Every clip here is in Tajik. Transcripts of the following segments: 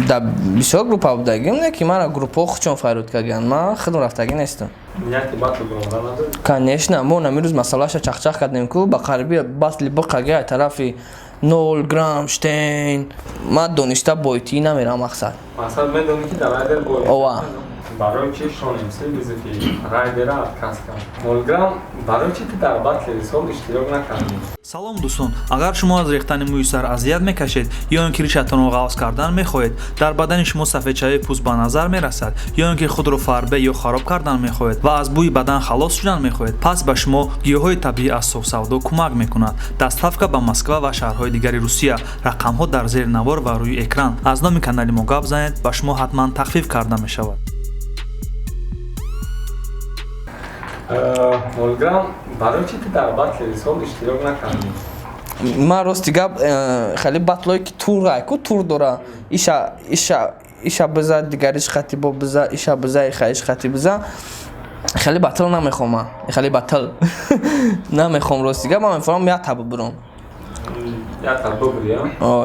Да, бисёр группа будагим, не ки мара группаҳо худшон файрод кардагианд, ман худам рафтагӣ нестам. Нияти батл баромадан надорӣ? Конечно, мо намирӯз масъалаша чахчах кардем ку, ба қариби батли биқаги ай тарафи нол грамм штейн. Ман дониста бойтӣ намерам, мақсад. Мақсад, медонӣ, ки дар Райдер бой. Ова. Барои чи Шон МС вызови Райдера отказ кард? Нолграмм, барои чи ту дар батли сол иштирок накардӣ? Салом, дӯстон! Агар шумо аз рехтани мӯи сар азият мекашед ё ин ки ришатонро ғафз кардан мехоҳед, дар бадани шумо сафедшавии пӯст ба назар мерасад ё ин ки худро фарбе ё хароб кардан мехоҳед ва аз бӯи бадан халос шудан мехоҳед, пас ба шумо гиёҳҳои табиӣ аз Софсавдо кӯмак мекунад. Доставка ба Москва ва шаҳрҳои дигари Русия. Рақамҳо дар зери навор ва рӯи экран. Аз номи канали мо гап занед, ба шумо ҳатман тахфиф карда мешавад. Нолграмм, барои чи ту дар батли сол иштирок накардӣ? Ман, рости гап, хеле батлое ки тур ку тур дора, иша иша иша биза, дигариш хати бо биза, иша биза, иха иш хати биза, хеле батл намехоҳам. Ман хеле батл намехоҳам, рости гап. Ман мефаҳмам, як та бубурам. Як та бубури?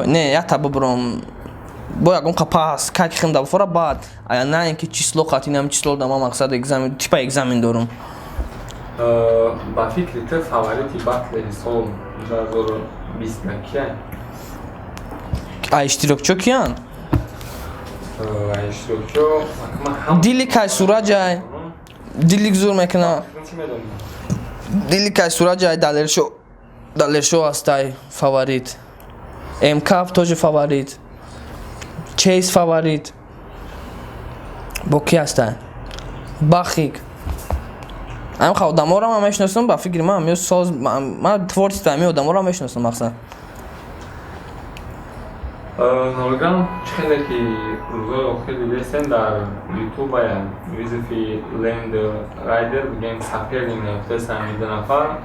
Не, як та бубурам бо ягон қапас как хинда буфора, баъд ая, на ин ки число қати нами число да. Ман, мақсад, экзамен, типа экзамен дорум. Ба фикри ту, фаворити батли сол 2020 кия? А иштирокчо киянд? Иштирокчо ҳам. Дили кай сураҷай, дилик зур мекуна. Чӣ медонӣ? Дили кай сураҷай, Далершо, Далершо ҳастай фаворит, МК тоже фаворит, Чейз фаворит, бо ки ҳастай, Бахик. Ҳамин одаморо ман мешиносам. Ба фикри ман, ё соз, ман творчество ҳамин одаморо мешиносам, мақсад. Нолграмм, чӣ хеле ки рӯзҳои охир дидесен, дар ютубая вызови Ленд, Райдер бигем, соперник наёфтеса ҳамин ду нафар.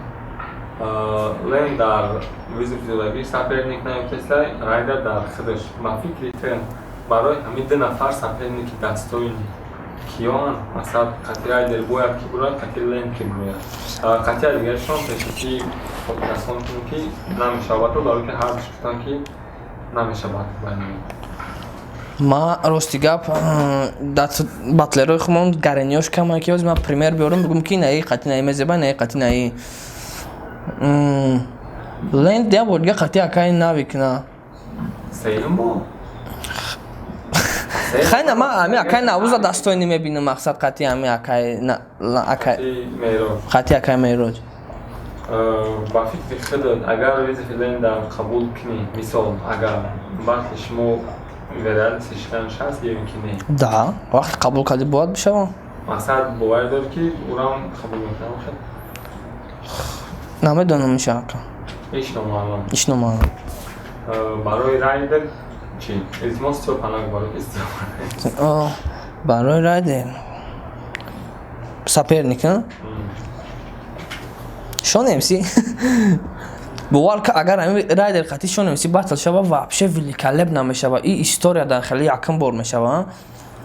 Ленд дар вызови зодагӣ соперник наёфтеса, Райдер дар худаш. Ба фикри ту, барои ҳамин ду нафар соперники достойный киёанд? Масалан, қати Райдер бояд ки бурояд, қати Ленд ки бурояд? Қати дигарашон пешакӣ хотиррасон кунем, ки намешавад, барои ки ҳардуш гуфтанд, ки намешавад байни. Ма, рости гап, батлерои хумон гарениёш кама, ки ҳозир ман пример биёрам, бигӯм, ки наи қати наи мезеба, наи қати наи. Ленд як бор дига қати акаи нави кина. Сеюм бо. Хайна, ман ами акаи Наврӯза достойный мебинам, мақсад, қати ами акаи акаи қати акаи Меҳроҷ. Ба фикри худат, агар вызови Ленда қабул кунӣ, мисол, агар батли шумо вероятности шиданаш ҳаст ё ин ки не? Да, вақте қабул кардӣ, бояд бишавам. Мақсад, боварӣ дорӣ, ки урам қабул мекунам? Хел? Намедонам иша, ака. Ҳеч номаълум. Иш номаълум. Барои Райдер чӣ? Илтимос, Стёпа нагӯ, барои ки Стёпа. Барои Райдер соперник Шон МС. Бовар, агар ҳамин Райдер қати Шон МС батл шава, вообще великолепно мешава. И история дар хеле якум бор мешава.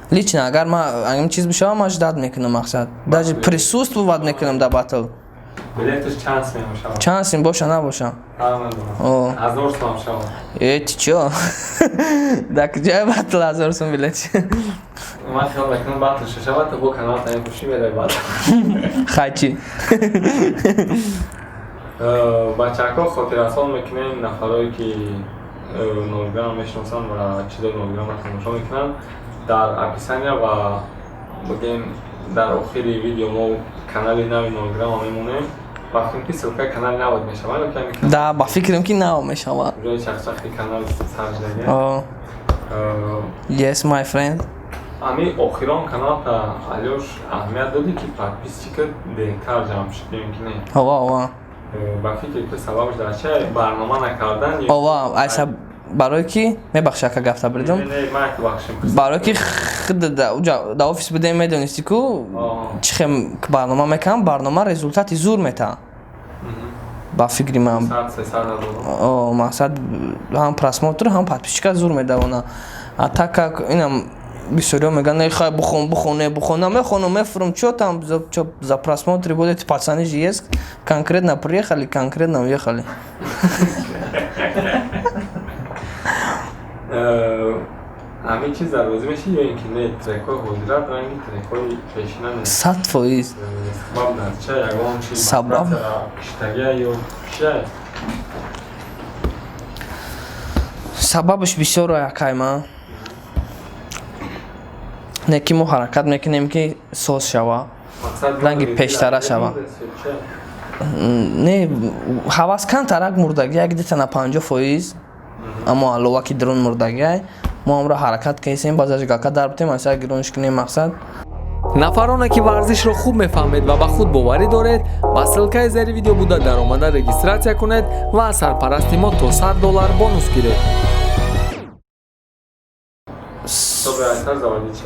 Лично, агар ма ҳамин чиз бишава, ман ждать мекунам, мақсад, даже присутствовать мекунам дар батл. Билеташ чанд сум мешавад? Чанд сум боша, набоша. 1000 сум шавад? Э, ти чё, дар куҷои батл 1000 сум билет? Ман хиёл мекунам, батл шавад, то бо канал таин пуши мераи батл. Хайчи. Бачаҳако, хотиррасон мекунем, нафарое ки Нолграмм мешиносанд ва чизои Нолграммро тамошо мекунанд, дар описания ва бигем, дар охири видео мо канали нави Нолграмма мемонем. Ба фикрам, ки ссылкаи канали навад мешавад ё ки? Да, ба фикрам, ки нав мешавад. Ҷои чахчахи канал сарждага. Yes, my friend. Ами охирон каналта, Алёш, аҳамият додӣ, ки подписчика дертар ҷамъ шуд ё ки не? Ова, ова. Ба фикри ту, сабабш дар чи? Барнома накардан? Ова, айса барое ки, мебахши, ака, гафта буридам. Барое ки худ да офис будем, медонисти ку чӣ хел барнома мекунам, барнома результати зур метаҳад, ба фикри ман. Мақсад, ҳам просмотр, ҳам подписчика зур медавона. А так как инам бисёриҳо мегӯянд: «Хай, бухон, бухон». Не, бухон намехонам, мефурам. Чё там за просмотры будет? Пацаны же есть, конкретно приехали, конкретно уехали. Ҳамин чиз дар розӣ мешӣ ё ин ки не, трекҳои ҳозират ранги трекҳои пешина нест? 100%. Сабаб дар ча? Ягон чиз Сабаб? Киштагия ё чия? Сабабаш бисёр акайма. Не ки мо ҳаракат мекунем, ки соз шава. Ранги пештара шава. Не, ҳавас камтарак мурдагӣ, як дета на 50%, аммо алова ки дрон мурдагиай, мо ҳамро ҳаракат кунем, баъзаш галка дар битем, аса гиронш кунем мақсад. Нафароне ки варзишро хуб мефаҳмед ва ба худ боварӣ доред, ба ссилкаи зери видео буда даромада регистратсия кунед ва аз сарпарасти мо то $100 бонус гиред.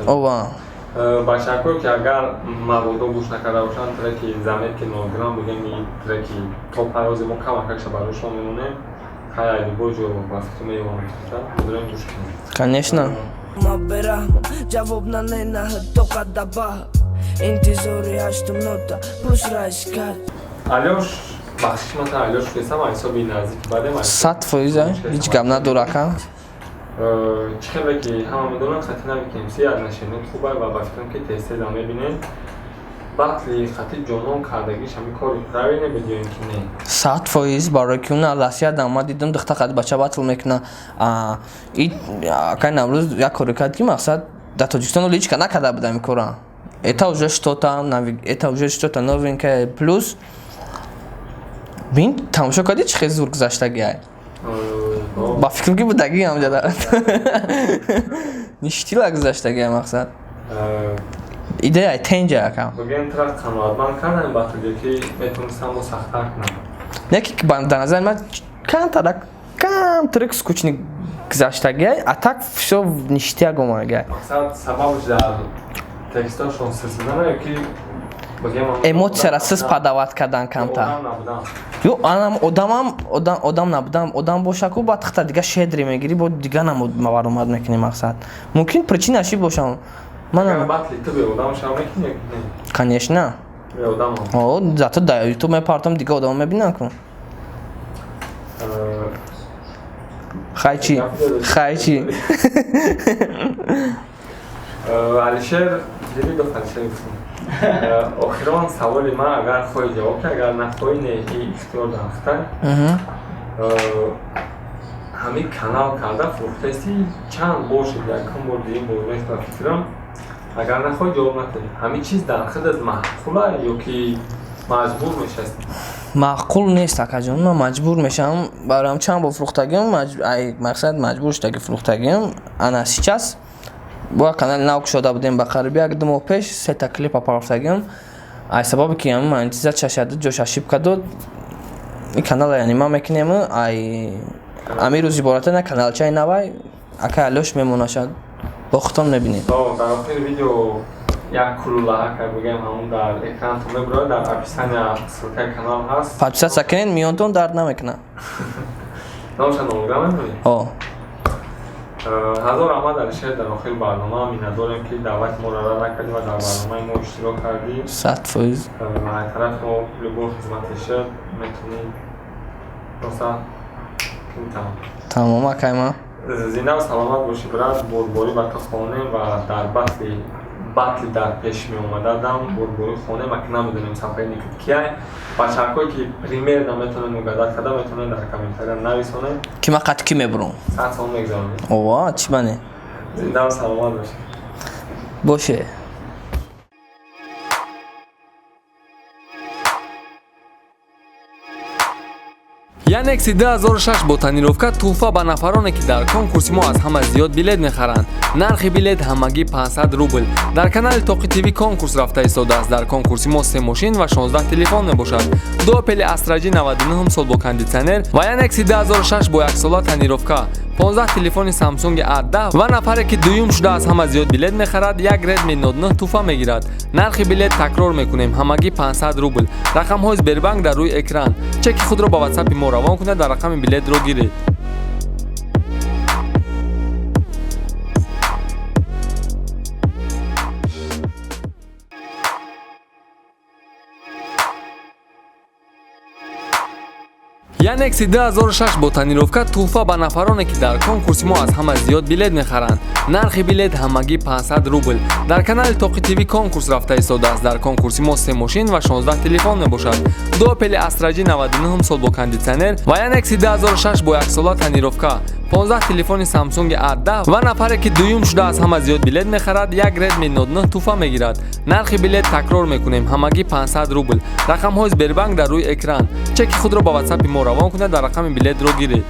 Ова. Бачакҳое ки агар мабодо гӯш накарда бошанд, треки заметки 0 грамм бигем, и треки топ ҳаёзи мо камакакша барои шумо мемонем. Хай, любой ҷо ба фикр меёвам, мудорем гӯш кунем. Конечно. Ма бераҳмам, ҷавоб наненаҳад тоқат дабаҳ, интизори ҳаштум нота плюс райскат. Алёш, бахшиш, ман Алёш фесам, ҳисоби наздики бадем. 100%, ҳеҷ гап надор, ака. Чӣ хеле ки ҳама медонанд, хати нави КМС отношение хуба ва ба фикрам ки тез-тезам мебинем. Батли хати ҷонон кардагиш ҳами кори правильне буд ё ин ки не? 100%, барои ки уна Россия дам ма дидам, духта қад бача батл мекуна. И акай Наврӯз як коре кард, ки мақсад дар Тоҷикистон ҳоло ҳеҷ ка накарда буда ин кора. Это уже что-то, это уже что-то новенькое. Плюс бин, тамошо кардӣ, чӣ хел зур гузаштагиай? Ба фикрам ки будагӣ ҳамҷада ништила гузаштагиай мақсад. Идеяи тенҷа, ака. Бигем, тра қаноатманд кардани батл ё ки метавонистам бо сахттар кунам? Не ки дар назари ман камтарак камтарак скучный гузаштагиай, а так всё ништяк омадагиай. Мақсад, сабабш дар текстошон силсилана ё ки бигем Эмоцияра сиз подавать кардан камтар. одам набудан? Ё, анам одамам, одам набудам, одам боша ку, баъд хата дига щедрый мегирӣ, бо дига намуд баромад мекунӣ мақсад. Мумкин причинаш и бошам. Агар Манам батли ту беодам шав мекунӣ ё ки не? Конечно. Беодам. О, зато дар Ютуб мепартом, дига одамо мебинанд ку. Хай чӣ? Хай чӣ? Алишер Ҷалилов, Алишер гуфтам. Охирон саволи ман, агар хоҳӣ ҷавоб ки, агар нахоҳӣ не, ихтиёр дар хитай. Ҳамин канал карда фурӯхтаисти, чанд бор шуд, якум бор, дуюм бор нест ба фикрам. Агар нахоҳӣ, ҷавоб накунӣ. Ҳамин чиз дар худат маъқула ё ки маҷбур мешавӣ? Маъқул нест, акаҷон, ман маҷбур мешавам. Бароям чанд бор фурӯхтагиам, ай мақсад маҷбур шудаги фурӯхтагиам. Ана сейчас бо як канали нав кушода будем, ба қариби як 2 моҳ пеш сета клипа партофтагиам. Ай сабабе ки ҳамин монетизатсия шада, ҷош ошибка дод. Ин канала яъне ман мекунем, ай ҳамин рӯз ибората на каналчаи навай, акай Алёш мемонашад. Бо худтон мебинед. Дар охири видео як кулулаҳа ка бигем, ҳамун дар экранатон мебурад, дар описания ссылкаи канал ҳаст. Подписаться кунед, миёнтон дард намекунад. Номаша Нолграм мемонӣ? О. Ҳазор раҳмат, Алишер, дар охири барнома миннатдорем, ки даъвати моро рад накардӣ ва дар барномаи мо иштирок кардӣ. 100%. Аз тарафи мо любой хизмате шуд, метавонӣ роса кунӣ, тамом. Тамом, акай ман. Зиндаву саломат бошӣ, брат, бурдборӣ ба ту хонем ва дар батли дар пеш меомададам бурдборӣ хонем. Аки намедонем соперникат кияй. Бачакҳое ки примерно метавонед угадать карда метавонед, дар комментария нависонед. Ки ман қати кӣ мебурам? 100 сом мегзаронед. Ова, чӣ бане? Зиндаву саломат бошӣ. Боше. Янекси 2006 бо тонировка тӯҳфа ба нафароне, ки дар конкурси мо аз ҳама зиёд билет мехаранд. Нархи билет ҳамагӣ 500 рубл. Дар канали Тоқи ТВ конкурс рафта истодааст. Дар конкурси мо се мошин ва 16 телефон мебошад: ду Опели Астра J 99 сол бо кондитсионер ва Янекси 2006 бо яксола тонировка, 15 телефони Samsung A10. Ва нафаре, ки дуюм шуда аз ҳама зиёд билет мехарад, як Redmi Note 9 тӯҳфа мегирад. Нархи билет, такрор мекунем, ҳамагӣ 500 рубл. Рақамҳои Сбербанк дар рӯи экран. Чеки худро ба ватсапи мо равон кунед ва рақами билетро гиред. Яндекси 2006 бо тонировка тӯҳфа ба нафароне, ки дар конкурси мо аз ҳама зиёд билет мехаранд. Нархи билет ҳамагӣ 500 рубл. Дар канали Тоқи ТВ конкурс рафта истодааст. Дар конкурси мо се мошин ва 16 телефон мебошад: ду Опели Астра J 99 сол бо кондитсионер ва Яндекси 2006 бо яксола тонировка, 15 телефони Samsung A10. Ва нафаре, ки дуюм шуда аз ҳама зиёд билет мехарад, як Redmi Note 9 тӯҳфа мегирад. Нархи билет, такрор мекунем, ҳамагӣ 500 рубл. Рақамҳои Сбербанк дар рӯи экран. Чеки худро ба ватсапи мо равон кунед ва рақами билетро гиред.